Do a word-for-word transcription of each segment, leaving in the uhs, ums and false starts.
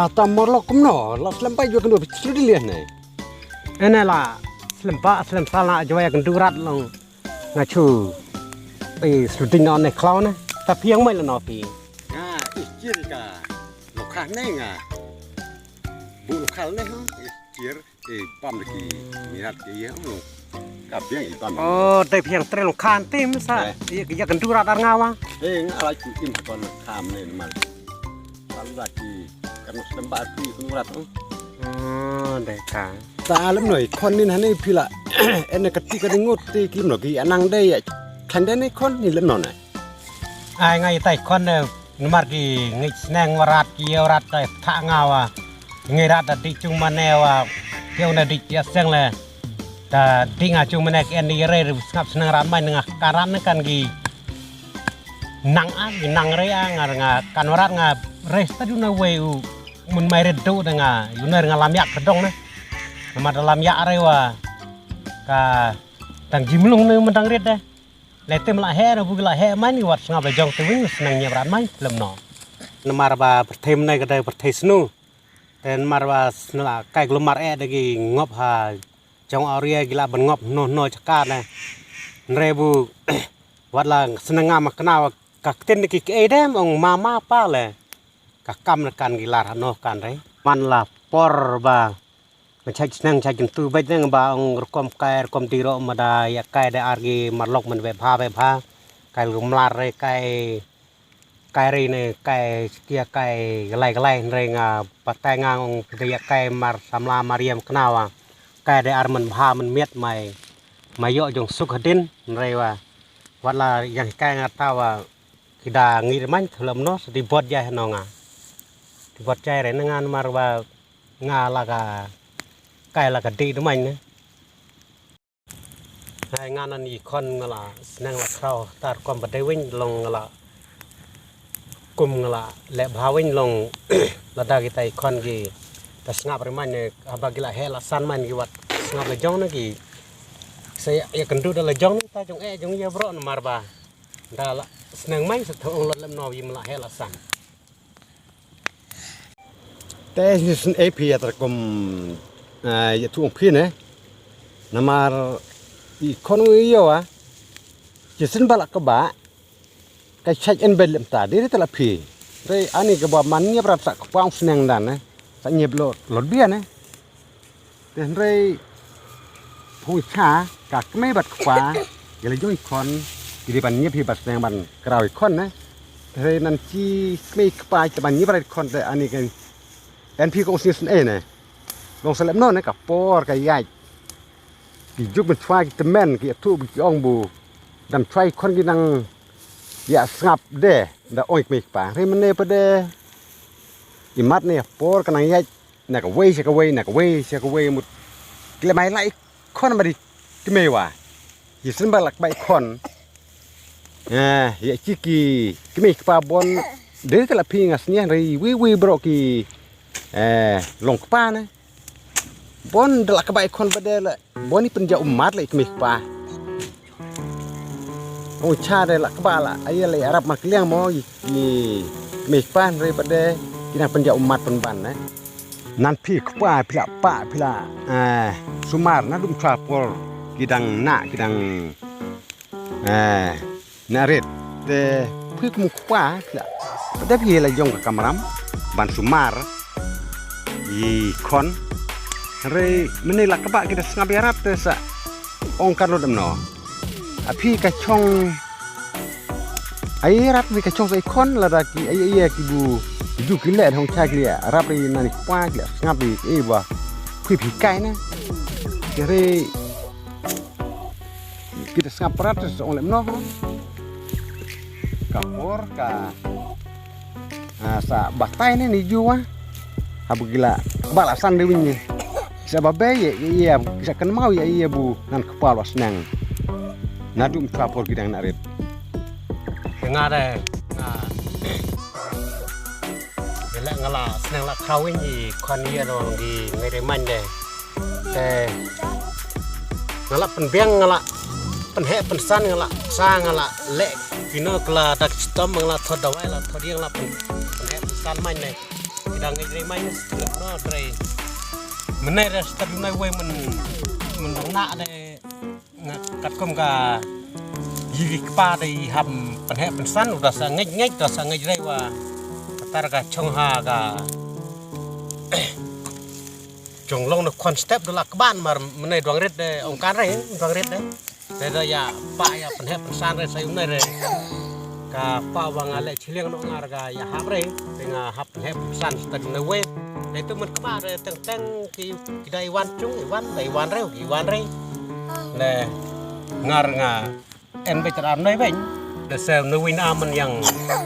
Ata morlok kumno, la slem ba jua kendo slu di liah ne. Ene la slem ba slem sala jua ya kendo rat long. Nga chu. Ei slu di no ne klau ne. Ta piang mai la no pi. Nga istir ka. Lokha ne nga. Bu lokha ne ho. Istir. Ei bam de ki mirat ke ye ho. Ka biang i bam. Oh, te piang tre long khan tim sa. Eh. Ye ya kendo rat ar nga wa. Ei nga la chu im kon kham ne mal. Tal da ki kan no slem ba ki kun rat. Oh, de ka. Ta lem noi kon nin hane pila. Ene kati ka ngut ti ki lem no ki anang de ya. Kan de ne kon ni lem no ne. Ai nga itai kon ne. Namar ki ngi sneng warat ki ïa warat ta tha nga wa. Ngi rat da di chung mane wa. Ki ong da di ïa seng le. Da di nga chung mane ki en di re sngap sneng rat mai nga ka rat ne kan ki. Nang a ki nang re a nga nga kan warat nga re sta du na wei u. Mun mai re do da nga. Yu ner nga lam yak kedong ne. Namar da lam yak re wa. Ka tang jimlung ne mun tang rit de. Le te mla he na bu la he man ni wat sngap la jong te wing snang nyep rat man lem no. Namar ba pyrthei mnai ka dei pyrthei snu. Te namar ba sngla kai glumar e da gi ngop ha jong auria gi la ban ngop no no chaka ne. Nre bu wat la snang ngam kna wa ka ktin ki ke dem ong mama pa le. Ka kam na kan gi lar ha no kan re. Man la por ba Nga chak sneng chak jin tu bej neng ba ong rukom kai rukom di ro ma da ya kai da ar gi marlok man be bha be bha. Kai lu mlar re kai kai re ne kai skia kai galai galai re nga patai nga ong da ya kai mar samla mariam knawa. Kai da ar man bha man miat mai mai yo jong suk hadin re wa. Wat la yang kai nga ta wa ki da ngi re man thulom no sa di bot jai no nga. Di bot jai re ne nga mar wa Nga la ka kai la ka dih dumain ne. Hai nga nan i khon nga la sneng la khraw tar kom ba dei win long nga la kum nga la le bha win long la da kita i khon gi ta sngap re man ne haba gi la he la san man gi wat sngap la jong ne gi sa ya kendu da la jong ne ta jong e jong ya bro ne mar ba da la sneng man sa thong la lem no yi ma la he la san. Te ni sin A P ya terkum ya tuong phi ne. Namar i kon ngi yo a. Ci sin balak ke ba. Ka chaj en bel lim ta diri tela phi. Re ani ke ba man nyep rat sa kpang sneng dan ne. Sa nyep lo lo bia ne. Te hynrei phu cha ka kmei bad kpa ïa la jong i khon ki dei ban ñiep hi bad sdang ban kraw i khon ne. Te hynrei nan ki kmei kpa ki ban ñiep rat i khon te ani kan en phi ka usni sn ei ne. Long sa lem no ne ka por ka ïaid ki juk ban chwa ki tymmen ki atu ki ong bu dan chwa i khon ki nang ïa sngap de da ong i kmei kpa hynrei mane pa de i mat ne por ka nang ïaid na kawei sha kawei na kawei sha kawei mut. Kle mai lai khon ma di kmei wa. Yi sen ba lak bai khon. Eh, ya ki ki kmei kpa bon. Dei te la phi nga snya rei wi wi bro ki eh long kpa ne. Bon de lak bai khon ba de la bon i pynja umat le kmei kpa. Ong cha de la kba la ai le arab ma kliang mo i me kpan re ba de ki nang pynja umat pynban ne. Nan phi kpa phi la pa phi la eh sumar na dum cha por ki dang na ki dang eh na ret te phi kum kpa phi la ba de phi la jong ka kamram ban sumar i khon re mene la kba ki da sngap ya rap te sa ong kan ro dem no. A phi ka chong ai rap ni ka chong sai khon la da ki ai ai ki bu ju ki le hong cha ki le rap ri na ni kwa ki le sngap ri e ba. Phi phi kai na ki re ki ta sngap rat sa ong lem no. Ka por ka Ah, sa batai ne ni ju wa. Hab gila ba la san de win ni. Sa ba be ye ye sa kan mau ye ye bu nan kepal wa snang. Na dum ka por gidang na rit. Nga de nga. Gila nga la snang la krawin ni kon ye dong di mere man de. Te nga la pynbiang nga la pynheh pynsan nga la sa nga la leh kino kla dak chitom nga la thot dawai la thot yang la pyn pynheh pynsan main ne. Ki dang ngeit rei mai ne sdang no rei. Mynne re stad nai wei men men dang na de. Katkum ka yi ki kpa de i hap pynheh pynsan u da sa ngeit ngeit da sa ngeit rei wa. Katar ka chong ha ka chong long na khon step da la kban mar mynne dang rit de ong kan rei dang rit de. Te da ya pa ya pynheh pynsan re sa yum ne re. Ka pa wa nga le chiliang no ngar ga ya hap re. Te nga hap pynheh pynsan sta ne we. Te tu men kpa re teng teng ki ki dai wan chung i wan dai wan re i wan re. Le ngar nga en be tram noi ben. De se ne win amen yang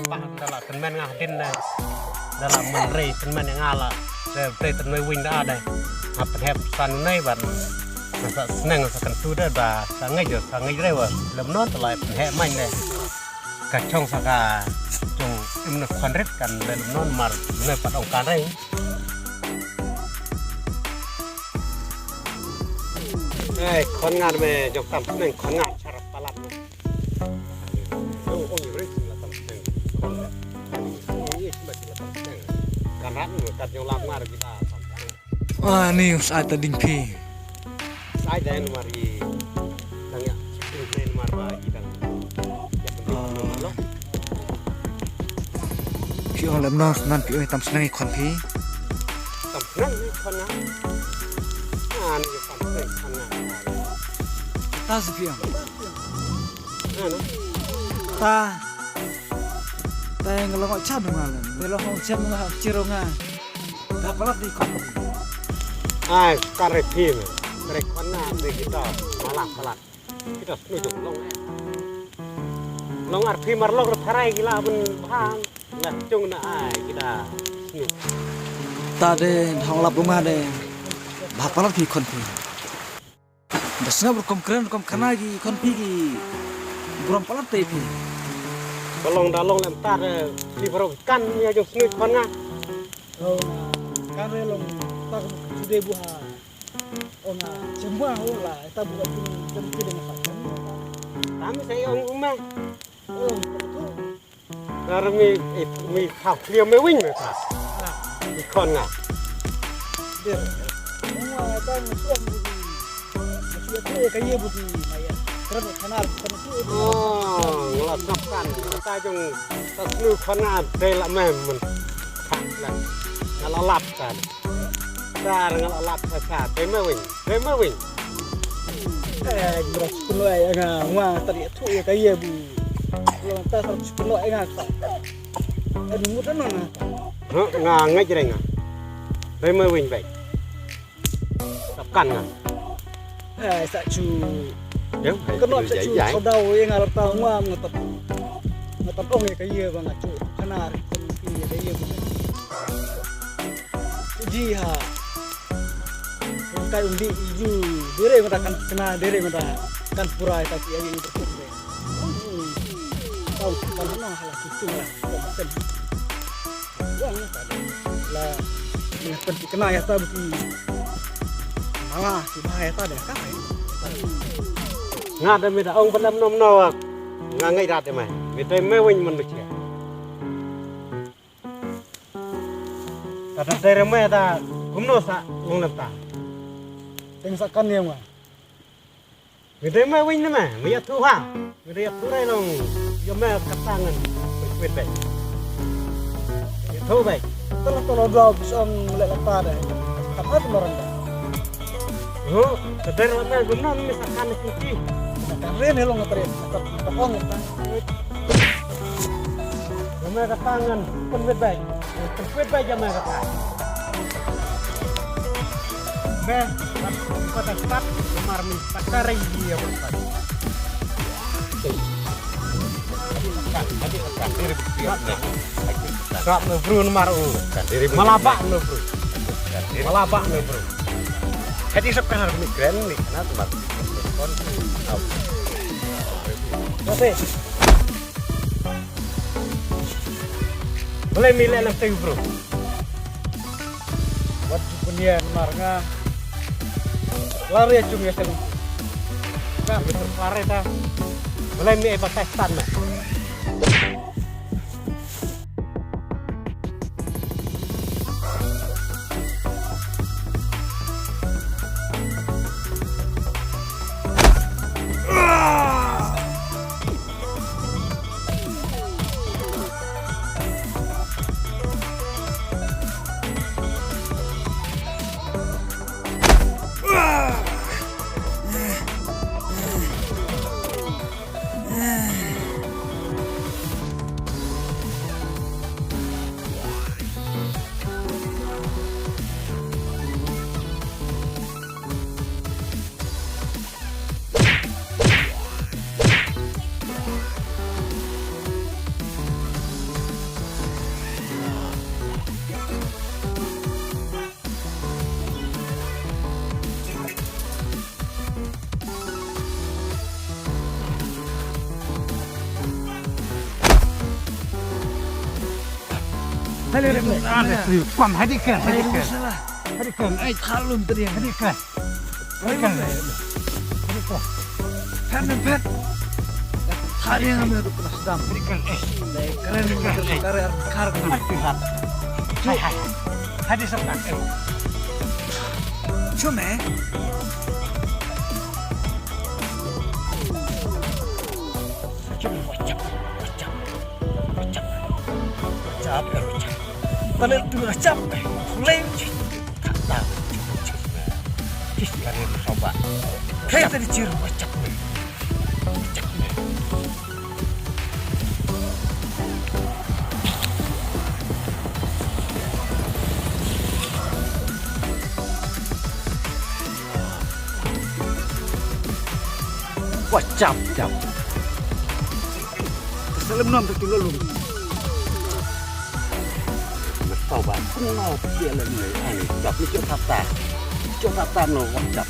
pa da la tynmen nga hadin ne. Da la men re tynmen yang ala. Se te tynmen win da de. Hap pynheh pynsan ne ban. Sa sneng sa kan tu de ba sa ngei jo sa ngei rewa lem non te lai pynheh main de. Ka chong sa ka chong im na khwan rit kan le lem non mar ne pat ong kan rei. Ei khon ngar me jong tam sneng khon ngar char palat. Ong ong rei sila tam sneng. Ong rei sila tam sneng. Kan rat ngar kat jong lam ngar kita tam sneng. Ah, ni us ai ta ding phi. Sai dai numar i dang ya. Ding phi numar ba i dang. Ya pun Ah. Numar lo. Phi ong lem no nan phi oi tam sneng i khon phi. Tam sneng i khon nga. Ah, ni tam sneng khon nga. Ta si phi ong. Ah, no. Ta. Ta yang lo ngok chan nga lem. Lo ngok chan nga chiro nga. Ka palat di khon. Ai, kare phi me. Kare khon na de kita malah palat. Kita snu jong long eh. Long ar phi mar long ar pharai gila ben bhang. Lah chung na ai kita snu. Ta de hong lap bunga de. Ba palat phi khon phi. Da sngap rukom kren rukom khana ki khon phi ki burom palat te phi. Ka long da long lem tar, eh, phi baroh kan ïa jong sngewbha khon nga. Long, kan re long tar ka sude buha. Ong nga chembwa ho la, eta buha tu kan phi deng ta kan. Tam sa ong umai. Long tu. Dar mi, eh, mi khap clear me wing me ta. Ah. Mi khon nga. Dir. Ong nga ta ngi suan budi. Ngi suan tu ka ye budi maya. Kran kanar kan tu. Oh, ngala sap kan. Ta jong ta snu khon nga de la me men. Khap la. Ngala lap kan. Dar ngala lap sa sa. De me wing. Dei ma wing. Eh, bro, sepuluh ai nga, nga tadi tu ya kaya bu. Lo ta sar sepuluh ai nga ta. Eh, mut na na. Huh, nga ngai jreng nga. Dei ma wing bai. Tap kan nga. Eh, sa chu. Kano sa chu kau dau ya nga ta nga nga ta. Nga ta ong ya kaya ba nga chu. Kana ri kon ya kaya bu. Ji ha. Kai um di ju dire mata kan kena dire mata kan pura ta ki ai ni tu. Tau kan na hala tu tu la. Kan. Wang ta de. La ni kan ti kena ya ta buti. Mala ti ba ya ta de ka. Nga da me da ong ba nam nom no. Nga ngai da de mai. Me dei me win man me che. Ta ta dei re me ta kumno sa long lem ta. Teng sa kan ye ma. Me dei me win ne me, me ya tu ha. Me dei ya tu rai long. Yo me ka ta ngan. Wait, wait, wait. Ya tu bai. Tolo tolo dua bisong le la ta dei. Apa tu orang dah. Ho, tadar la na gumna mi sa kan ki ki. Na kan re ne long tare, na kan ong ta. Gumna ka tangan, pun wet bai. Pun wet bai jama ka ta. Be, ko ta start, mar mi ta kare yi ya ko ta. Sap no bru namar u. Malaba no bru. Malaba no bru. Hadi sap kan har mi kren ni kana tu mat. Kon. Oke. Boleh mi le lam tayu bru. Wat tu punya namar nga. Lari ya cung ya selu. Ka betul lari ta. Boleh mi ai pakai tan na. Kwam, hadi kren, hadi kren. Hadi kren, ai, thalum tadi. Hadi kren. Hadi kren. Hadi kren. Phet, phet. Thari yang ambil tu pernah sedang. Hadi kren, eh. Kren, kren, kren, kren. Hadi kren. Hai, hai. Hadi sepan, eh. Cuma, eh. Rachap, rachap, rachap, rachap, eh, rachap. Tale tu rachap, eh, khulai, cih, tak tahu, cih, cih, cih, tale tu sobat. Kaya tadi cih rachap, eh, rachap, eh. Wah, chap, chap. Salam nom tu lalu. Tau ba, no, dia lagi ni. Ani, chap ni chap tata. Chap tata no, wah, chap.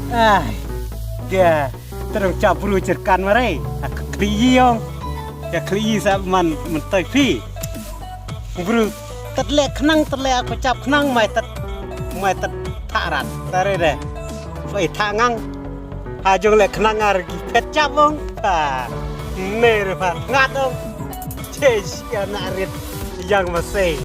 Ai, dia terus chap bru cherkan marai. Aku kli yong. Ya kli sa man mentai pi. Bru tet le khnang tet le aku chap khnang mai tet mai tet tharat. Tare deh. Pai thangang. Ha jong le khnang ar gi phet chap ong. Ha. Mer phat ngat ong. Chesh ya narit yang masai.